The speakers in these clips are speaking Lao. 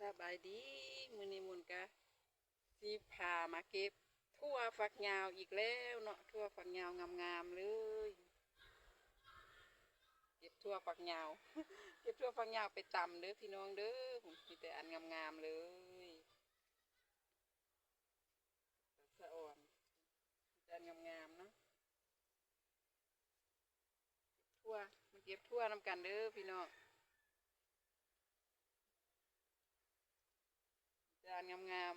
ສະບາຍດີ ມື້ນີ້ມົນກະຊິພາມາເກັບຖົ່ວຝັກຍາວອີກແລ້ວເນາະ, ຖົ່ວຝັກຍາວງາມໆເລີຍ. ເກັບຖົ່ວຝັກຍາວ ເກັບຖົ່ວຝັກຍາວໄປຕຳເດີພີ່ນ້ອງເດີ, ມີແຕ່ອັນງາມໆເລີຍ. ສະອອນ ຈານງາມໆເນາະ. ເກັບຖົ່ວ ມາເກັບຖົ່ວນຳກັນເດີພີ່ນ້ອງ. ຈານງາມ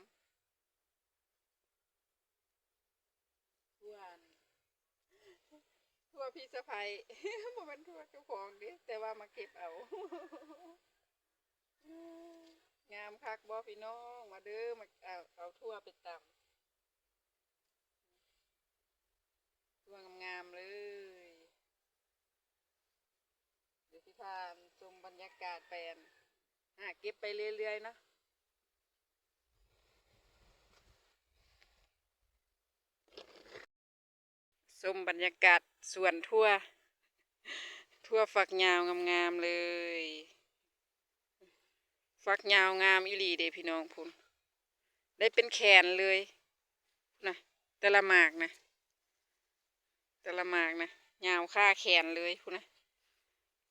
ໆ ຖົ່ວ ຖົ່ວພີ່ສະໃພ້ ບໍ່ແມ່ນຖົ່ວເຈົ້າຂອງເດ້ ແຕ່ວ່າມາເກັບເອົາ. ງາມຄັກບໍ່ພີ່ນ້ອງ? ມາເດີ ມາເອົາ ເອົາຖົ່ວໄປຕຳ. ຖົ່ວງາມໆເລີຍ. ດຽວຊິພາຊົມບັນຍາກາດໄປ ອັນ ຫາເກັບໄປເລື້ອຍໆເນາະ. ຊົມບັນຍາກາດສວນຖົ່ວ ຖົ່ວຝັກຍາວງາມໆເລີຍ. ຝັກຍາວງາມອີ່ຫຼີເດ້ພີ່ນ້ອງ, ພຸ້ນ ໄດ້ເປັນແຂນເລີຍນະ, ແຕ່ລະໝາກນະ ແຕ່ລະໝາກນະ ຍາວຄ່າແຂນເລີຍພຸ້ນນະ.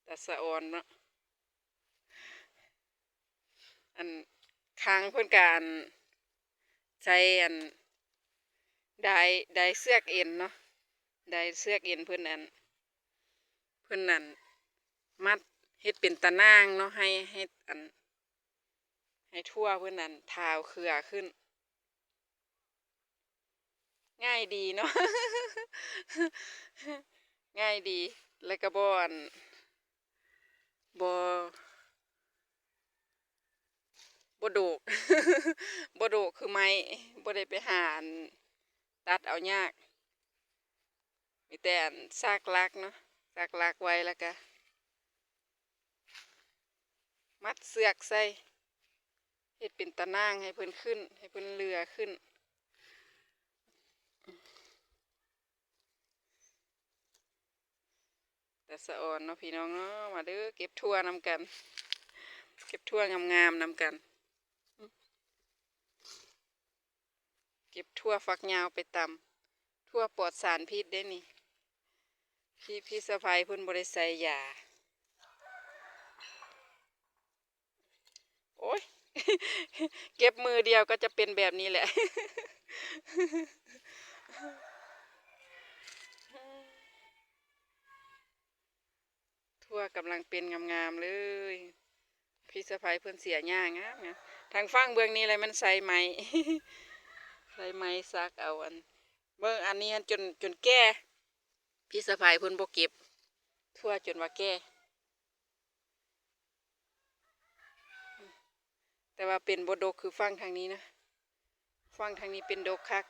ຕາສະອອນເນາະ. ອັນ ຄາງເພິ່ນກະ ອັນ ໃຊ້ ອັນ ດາຍ ດາຍເຊືອກເອັນເນາະ, ດາຍເຊືອກເອັນເພິ່ນ ອັນ ເພິ່ນ ອັນ ມັດເຮັດເປັນຕາໜ່າງເນາະ, ໃຫ້ ໃຫ້ ອັນ ໃຫ້ຖົ່ວເພິ່ນ ອັນ ທາວເຄືອຂຶ້ນ. ງ່າຍດີເນາະ ງ່າຍດີ ແລ້ວກະບໍ່ ອັນ ບໍ່ ບໍ່ໂດກ ບໍ່ໂດກຄືໄມ້, ບໍ່ໄດ້ໄປຫາ ອັນ ຕັດເອົາຍາກ. ມີແຕ່ ອັນ ສາກຫຼັກເນາະ, ສາກຫຼັກໄວ້ ແລ້ວກະມັດເຊືອກໃສ່ ເຮັດເປັນຕາໜ່າງໃຫ້ເພິ່ນຂຶ້ນ ໃຫ້ເພິ່ນເຫຼືອຂຶ້ນ. ຕາສະອອນເນາະພີ່ນ້ອງເນາະ. ມາເດີ ເກັບຖົ່ວນຳກັນ ເກັບຖົ່ວງາມໆນຳກັນ. ເກັບຖົ່ວຝັກຍາວໄປຕຳ, ຖົ່ວປອດສານພິດເດ້ນີ້. ພີ່ ພີ່ສະໃພ້ເພິ່ນບໍ່ໄດ້ໃສ່ຢາ. ໂອ້ຍ ເກັບມືດຽວກໍຈະເປັນແບບນີ້ແຫຼະ. ຖົ່ວກຳລັງເປັນງາມໆເລີຍ. ພີ່ສະໃພ້ເພິ່ນເສຍຫຍ້າງາມໆ. ທາງຝັ່ງເບື້ອງນີ້ແຫຼະມັນໃຊ້ໄມ້ ໃຊ້ໄມ້ສັກເອົາ. ອັນ ເບິ່ງ ອັນນີ້ຫັ້ນຈົນ ຈົນແກ່. ພີ່ສະໃພ້ເພິ່ນບໍ່ເກັບຖົ່ວຈົນວ່າແກ່. ແຕ່ວ່າເປັນບໍ່ດົກຄືຝັ່ງທາງນີ້ນະ, ຝັ່ງທາງນີ້ເປັນດົກຄັກ.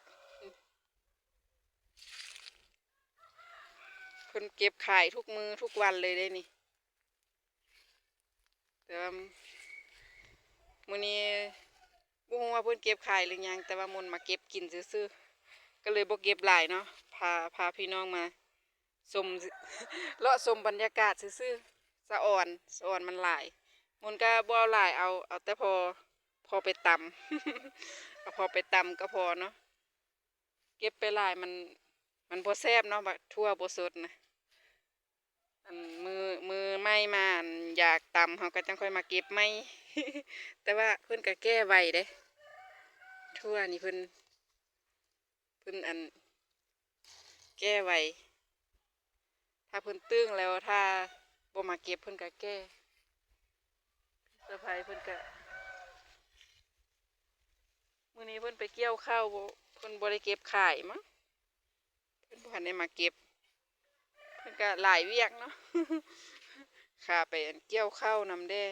ເພິ່ນເກັບຂາຍທຸກມື້ທຸກວັນເລີຍເດ້ນີ້. ແຕ່ວ່າມື້ນີ້ບໍ່ຮູ້ວ່າເພິ່ນເກັບຂາຍຫຼືຍັງ, ແຕ່ວ່າມົນມາເກັບກິນຊື່ໆ ກໍເລີຍບໍ່ເກັບຫຼາຍເນາະ. ພາ ພາພີ່ນ້ອງມາ ຊົມ ເລາະຊົມບັນຍາກາດຊື່ໆ. ສະອອນ ສະອອນມັນຫຼາຍ. ມົນກະບໍ່ເອົາຫຼາຍ, ເອົາ ເອົາແຕ່ພໍ ພໍໄປຕຳ ເອົາພໍໄປຕຳກໍພໍເນາະ. ເກັບໄປຫຼາຍມັນ ມັນບໍ່ແຊບເນາະ, ບັກຖົ່ວບໍ່ສົດນະ. ອັນ ມື້ ມື້ໃໝ່ມາ ອັນ ຢາກຕຳ ເຮົາກໍຈັ່ງຄ່ອຍມາເກັບໃໝ່. ແຕ່ວ່າເພິ່ນກໍແກ່ໄວເດ້ ຖົ່ວນີ້ເພິ່ນ ເພິ່ນ ອັນ ແກ່ໄວ. ຖ້າເພິ່ນຕຶງແລ້ວ ຖ້າບໍ່ມາເກັບເພິ່ນກະແກ່. ສະໃພ້ເພິ່ນກະ ມື້ນີ້ເພິ່ນໄປກ່ຽວເຂົ້າ ເພິ່ນບໍ່ໄດ້ເກັບຂາຍມັ້ງ, ເພິ່ນບໍ່ທັນໄດ້ມາເກັບ. ເພິ່ນກະຫຼາຍວຽກເນາະ, ຂາໄປ ອັນ ກ່ຽວເຂົ້ານຳແດ່.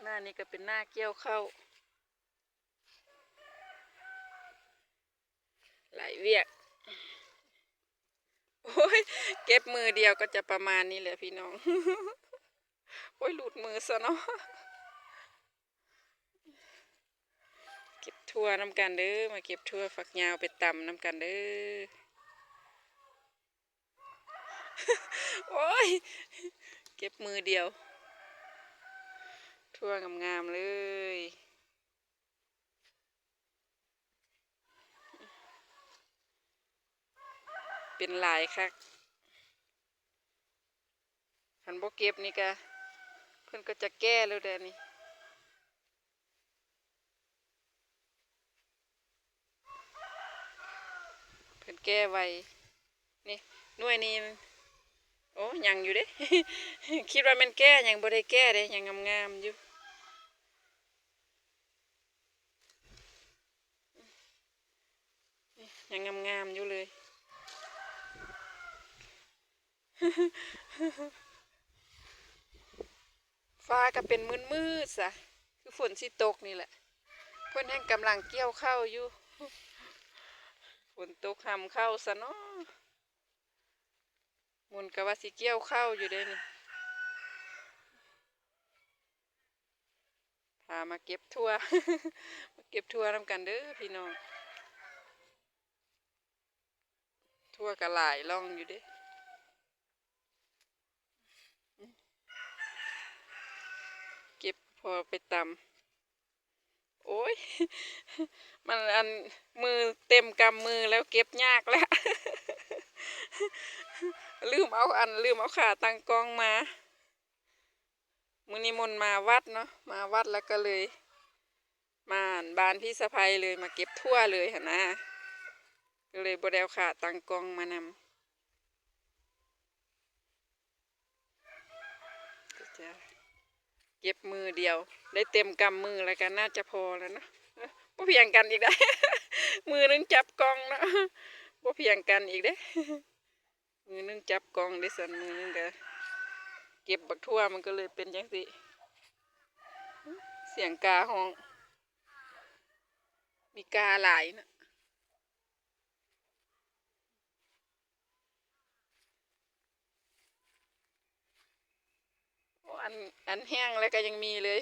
ໜ້ານີ້ກໍເປັນໜ້າກ່ຽວເຂົ້າ ຫຼາຍວຽກ. ໂອ້ຍ ເກັບມືດຽວກໍຈະປະມານນີ້ແຫຼະພີ່ນ້ອງ. ໂອ້ຍ ຫຼຸດມືຊະເນາະ. ເກັບຖົ່ວນຳກັນເດີ, ມາເກັບຖົ່ວຝັກຍາວໄປຕຳນຳກັນເດີ. ໂອ້ຍ ເກັບມືດຽວ ທົ່ວງາມໆເລີຍ ເປັນຫຼາຍຄັກ. ຄັນບໍ່ເກັບນີ້ກະ ເພິ່ນກໍຈະແກ່ແລ້ວເດ້ນີ້. ເພິ່ນແກ່ໄວ. ນີ້ ໜ່ວຍນີ້ ໂອ້ ຍັງຢູ່ເດ້ ຄິດວ່າແມ່ນແກ່ ຍັງບໍ່ໄດ້ແກ່ເດ້ ຍັງງາມໆຢູ່ ຍັງງາມໆຢູ່ເລີຍ. ຟ້າກໍເປັນມືດໆຊະ ຄືຝົນຊິຕົກນີ້ແຫຼະ. ເພິ່ນແຮ່ງກຳລັງກ່ຽວເຂົ້າຢູ່ ຝົນຕົກຫ້ຳເຂົ້າຊະເນາະ. ໝຸ່ນກໍວ່າຊິກ່ຽວເຂົ້າຢູ່ເດ້ນີ້. ພາມາເກັບຖົ່ວ ມາເກັບຖົ່ວນຳກັນເດີພີ່ນ້ອງ. ຖົ່ວກໍຫຼາຍລ່ອງຢູ່ເດ້ ເກັບພໍໄປຕຳ. ໂອ້ຍ ມັນ ອັນ ມືເຕັມກຳມືແລ້ວ ເກັບຍາກແລ້ວ ລືມເອົາ ອັນ ລືມເອົາຂາຕັ້ງກ້ອງມາ. ມື້ນີ້ມົນມາວັດເນາະ ມາວັດແລ້ວກໍເລີຍມາບ້ານພີ່ສະໃພ້ເລີຍ ມາເກັບຖົ່ວເລີຍຫັ້ນນະ ກໍເລີຍບໍ່ໄດ້ເອົາຂາຕັ້ງກ້ອງມານຳ. ເກັບມືດຽວ ໄດ້ເຕັມກຳມືແລ້ວກໍໜ້າຈະພໍແລ້ວເນາະ. ບໍ່ພຽງກັນອີກເດ້ ມືໜຶ່ງຈັບກ້ອງເນາະ ບໍ່ພຽງກັນອີກເດ້. ມືໜຶ່ງຈັບກ້ອງເດ້ຊັ້ນ ມືໜຶ່ງກະເກັບບັກຖົ່ວ ມັນກໍເລີຍເປັນຈັ່ງຊີ້. ສຽງກາຮ້ອງ ມີກາຫຼາຍນະ. ໂອ້ ອັນ ອັນແຫ້ງແລ້ວກໍຍັງມີເລີຍ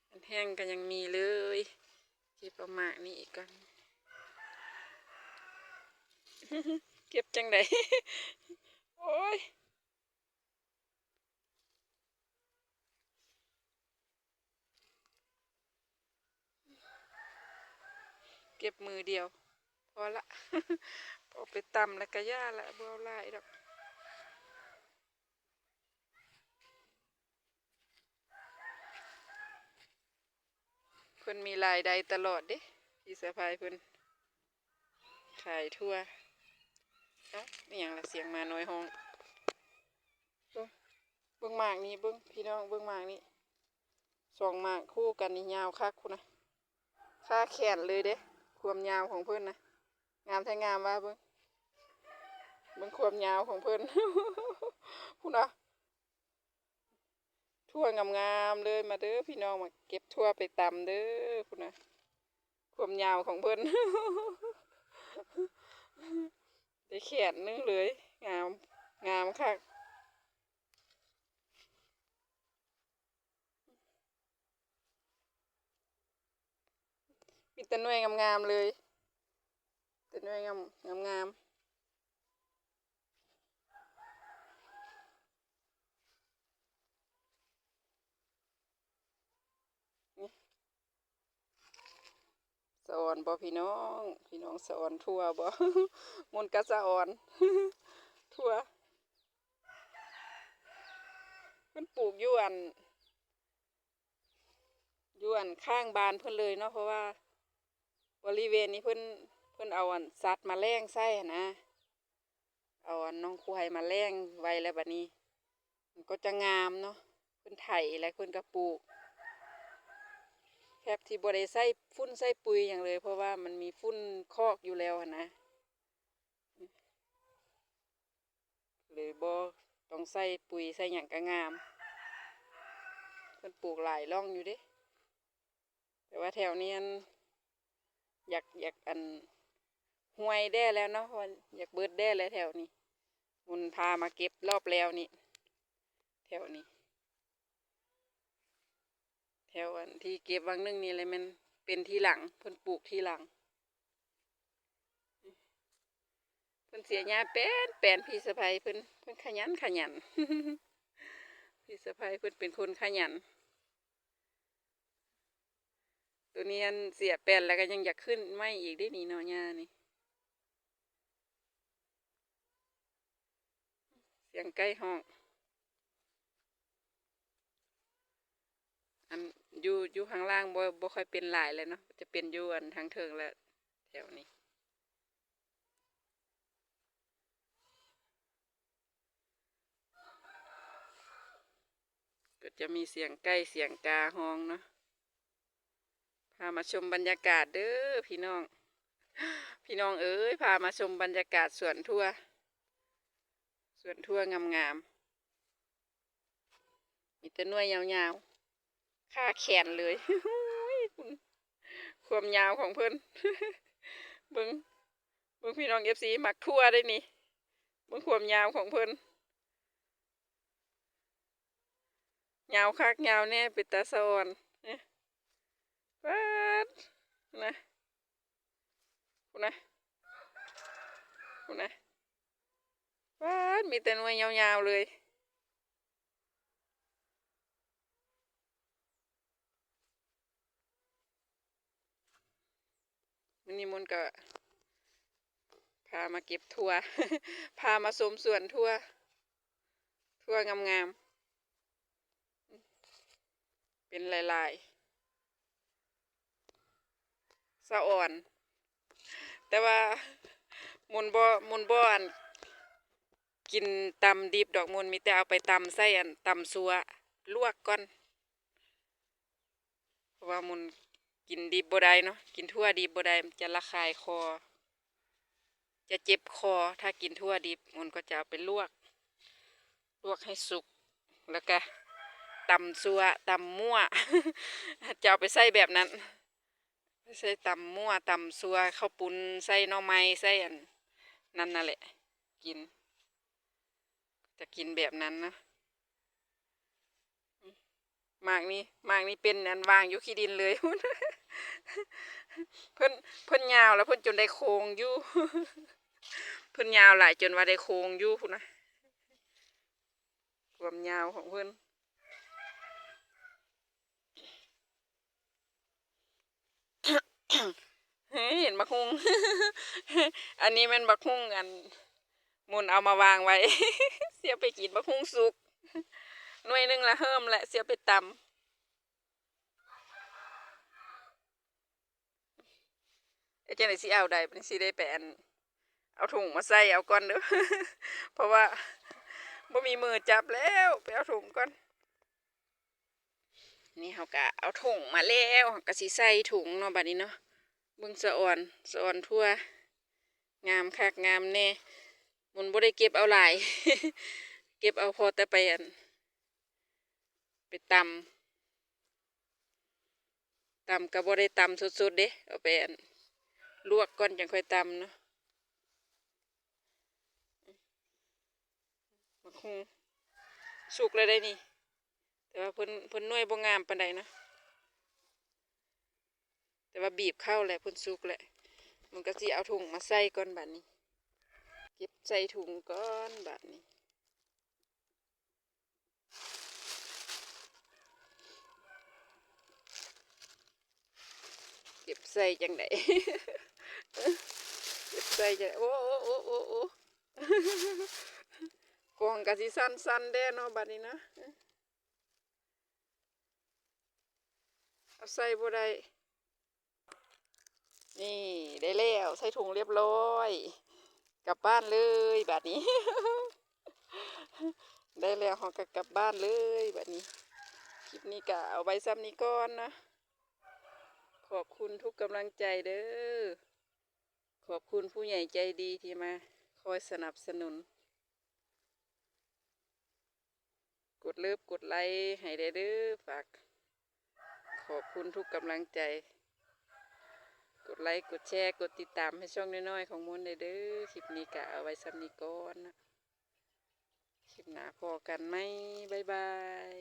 ອັນແຫ້ງກໍຍັງມີເລີຍ. ເກັບເອົາໝາກນີ້ອີກກ່ອນ ເກັບຈັ່ງໃດ ໂອ້ຍ ເກັບມືດຽວ ພໍລະ ເອົາໄປຕຳແລ້ວກະຢ່າລະ ບໍ່ເອົາຫຼາຍດອກ. ເພິ່ນມີລາຍໄດ້ຕະຫຼອດເດ້ ພີ່ສະໃພ້ເພິ່ນຂາຍຖົ່ວ. ເອົ້າ ອີ່ຫຍັງລະ ສຽງໝານ້ອຍຮ້ອງ. ເບິ່ງ ເບິ່ງໝາກນີ້ ເບິ່ງ ພີ່ນ້ອງ ເບິ່ງໝາກນີ້ ສອງໝາກຄູ່ກັນນີ້ ຍາວຄັກພຸ້ນນະ ຄາແຂນເລີຍເດ້ ຄວາມຍາວຂອງເພິ່ນນະ. ງາມແທ້ງາມວ່າ ເບິ່ງ ເບິ່ງຄວາມຍາວຂອງເພິ່ນ ພຸ້ນນະ. ຖົ່ວງາມໆເລີຍ ມາເດີພີ່ນ້ອງ ມາເກັບຖົ່ວໄປຕຳເດີ ພຸ້ນນະ ຄວາມຍາວຂອງເພິ່ນ ໄດ້ແຂນໜຶ່ງເລີຍ ງາມ ງາມຄັກ. ມີແຕ່ໜ່ວຍງາມໆເລີຍ ແຕ່ໜ່ວຍງາມ ງາມໆ. ສະອອນບໍ່ພີ່ນ້ອງ ພີ່ນ້ອງສະອອນຖົ່ວບໍ່? ມົນກະສະອອນຖົ່ວ ເພິ່ນປູກຢູ່ອັນ ຢູ່ອັນຂ້າງບ້ານເພິ່ນເລີຍເນາະ ເພາະວ່າບໍລິເວນນີ້ເພິ່ນ ເພິ່ນເອົາອັນສັດມາແລ້ງໃສ່ຫັ້ນນະ ເອົາອັນໜອງຄວາຍມາແລ້ງໄວ້ ແລ້ວບາດນີ້ມັນກໍຈະງາມເນາະ. ເພິ່ນໄຖແລ້ວເພິ່ນກໍປູກ ແທບທີ່ບໍ່ໄດ້ໃສ່ຝຸ່ນໃສ່ປຸຍຫຍັງເລີຍ ເພາະວ່າມັນມີຝຸ່ນຄອກຢູ່ແລ້ວຫັ້ນນະ. ເລີຍບໍ່ຕ້ອງໃສ່ປຸຍໃສ່ຫຍັງກະງາມ. ເພິ່ນປູກຫຼາຍຮ່ອງຢູ່ເດ້ ແຕ່ວ່າແຖວນີ້ອັນ ຢາກ ຢາກອັນ ຫ່ວຍແດ່ແລ້ວເນາະ ເພາະວ່າຢາກເບິດແດ່ແລ້ວແຖວນີ້. ໝຸ່ນພາມາເກັບລອບແລ້ວນີ້ ແຖວນີ້. ແຖວອັນທີ່ເກັບຫວ່າງໜຶ່ງນີ້ແຫຼະແມ່ນເປັນທີຫຼັງ ເພິ່ນປູກທີຫຼັງ. ເພິ່ນເສຍຫຍ້າແປນໆ ພີ່ສະໃພ້ເພິ່ນ ເພິ່ນຂະຫຍັນຂະຫຍັນ. ພີ່ສະໃພ້ເພິ່ນເປັນຄົນຂະຫຍັນ. ໂຕນີ້ອັນເສຍແປ້ນແລ້ວກໍຍັງຢາກຂຶ້ນໃໝ່ອີກເດ້ນີ້ເນາະ ຫຍ້ານີ້. ສຽງໄກ່ຮ້ອງ. ອັນຢູ່ ຢູ່ຂ້າງລ່າງບໍ່ ບໍ່ຄ່ອຍເປັນຫຼາຍແລ້ວເນາະ, ຈະເປັນຢູ່ອັນທາງເທິງແລ້ວ ແຖວນີ້. ກໍຈະມີສຽງໄກ່ສຽງກາຮ້ອງເນາະ. ພາມາຊົມບັນຍາກາດເດີ້ພີ່ນ້ອງ. ພີ່ນ້ອງເອີຍ ພາມາຊົມບັນຍາກາດສວນຖົ່ວ ສວນຖົ່ວງາມໆ. ມີແຕ່ໜ່ວຍຍາວໆ ຄາແຂນເລີຍ. ຄວາມຍາວຂອງເພິ່ນ ເບິ່ງ ເບິ່ງພີ່ນ້ອງເອັຟຊີ ມັກຖົ່ວເດ້ນີ້. ເບິ່ງຄວາມຍາວຂອງເພິ່ນ ຍາວຄັກຍາວແນ່ ເປັນຕາສະອອນ. ປາດ ນະ. ພຸ້ນນະ ພຸ້ນນະ ປາດ ມີແຕ່ໜ່ວຍຍາວໆເລີຍ. ມື້ນີ້ມົນກໍພາມາເກັບຖົ່ວ ພາມາຊົມສວນຖົ່ວ ຖົ່ວງາມໆ. ເປັນຫຼາຍໆ ສະອອນ. ແຕ່ວ່າມົນບໍ່ ມົນບໍ່ອັນ ກິນຕຳດິບດອກ, ມົນມີແຕ່ເອົາໄປຕຳໃສ່ອັນ ຕຳຊົ່ວ ລວກກ່ອນ. ເພາະວ່າມົນກິນດິບບໍ່ໄດ້ເນາະ, ກິນຖົ່ວດິບບໍ່ໄດ້ ມັນຈະລະຄາຍຄໍ ຈະເຈັບຄໍ. ຖ້າກິນຖົ່ວດິບ ມົນກໍຈະເອົາໄປລວກ ລວກໃຫ້ສຸກ ແລ້ວກະຕຳຊົ່ວ ຕຳມົ້ວ ຈະເອົາໄປໃສ່ແບບນັ້ນ ໃສ່ຕຳມົ້ວ ຕຳຊົ່ວ ເຂົ້າປຸ້ນ ໃສ່ໜໍ່ໄມ້ ໃສ່ອັນນັ້ນນະແຫຼະ ກິນ ຈະກິນແບບນັ້ນນະ. ໝາກນີ້ ໝາກນີ້ເປັນອັນຫວ່າງຢູ່ຂີ້ດິນເລີຍ. ເພິ່ນ ເພິ່ນຍາວແລ້ວເພິ່ນຈົນໄດ້ໂຄ້ງຢູ່ ເພິ່ນຍາວຫຼາຍຈົນວ່າໄດ້ໂຄ້ງຢູ່ພຸ້ນນະ ຄວາມຍາວຂອງເພິ່ນ. ເຫັນບັກຫຸ່ງ ອັນນີ້ແມ່ນບັກຫຸ່ງ ອັນ ມົນເອົາມາວາງໄວ້ ຊິເອົາໄປກິນ ບັກຫຸ່ງສຸກ ໜ່ວຍໜຶ່ງລະເຫິ້ມແຫຼະ ຊິເອົາໄປຕຳ. ເຮັດຈັ່ງໃດຊິເອົາໄດ້ ບັດນີ້ຊິໄດ້ໄປອັນ ເອົາຖົງມາໃສ່ເອົາກ່ອນເດີ້ ເພາະວ່າບໍ່ມີມືຈັບແລ້ວ ໄປເອົາຖົງກ່ອນ. ນີ້ເຮົາກະເອົາຖົງມາແລ້ວ ເຮົາກະຊິໃສ່ຖົງເນາະ ບັດນີ້ເນາະ. ເບິ່ງສະອອນ ສະອອນຖົ່ວ ງາມຄັກງາມແນ່. ມັນບໍ່ໄດ້ເກັບເອົາຫຼາຍ ເກັບເອົາພໍແຕ່ໄປອັນ ໄປຕຳ ຕຳກໍບໍ່ໄດ້ຕຳສົດໆເດ້ ເອົາໄປອັນ ລວກກ່ອນຈັ່ງຄ່ອຍຕຳເນາະ. ບັກຫຸ່ງສຸກແລ້ວໄດ໋ນີ້ ແຕ່ວ່າເພິ່ນ ເພິ່ນໜ່ວຍບໍ່ງາມປານໃດເນາະ ແຕ່ວ່າບີບເຂົ້າແລ້ວ ເພິ່ນສຸກແລ້ວ. ມັນກໍຊິເອົາຖົງມາໃສ່ກ່ອນບາດນີ້ ເກັບໃສ່ຖົງກ່ອນບາດນີ້. ເກັບໃສ່ຈັ່ງໃດ ເກັບໃສ່ຈັ່ງ ໂອ້ ໂອ້ ໂອ້ ໂອ້ ໂອ້ ກອງກະຊິສັ່ນໆແດ່ເນາະ ບາດນີ້ນະ. ເອົາໃສ່ບໍ່ໄດ້. ນີ້ ໄດ້ແລ້ວ ໃສ່ຖົງລຽບລ້ອຍ ກັບບ້ານເລີຍບາດນີ້. ໄດ້ແລ້ວ ເຮົາກໍກັບບ້ານເລີຍບາດນີ້. ຄລິບນີ້ກໍເອົາໄວ້ສ່ຳນີ້ກ່ອນນະ. ຂອບຄຸນທຸກກຳລັງໃຈເດີ້. ຂອບຄຸນຜູ້ໃຫຍ່ໃຈດີທີ່ມາຄອຍສະໜັບສະໜູນ. ກົດເລີບ ກົດໄລໃຫ້ແດ່ເດີ້ ຝາກ ຂອບຄຸນທຸກກຳລັງໃຈ. ກົດໄລ ກົດແຊ ກົດຕິດຕາມໃຫ້ຊ່ອງນ້ອຍໆຂອງມົນແດ່ເດີ້. ຄລິບນີ້ກະເອົາໄວ້ສ່ຳນີ້ກ່ອນນະ. ຄລິບໜ້າພໍ້ກັນໃໝ່. ບາຍບາຍ.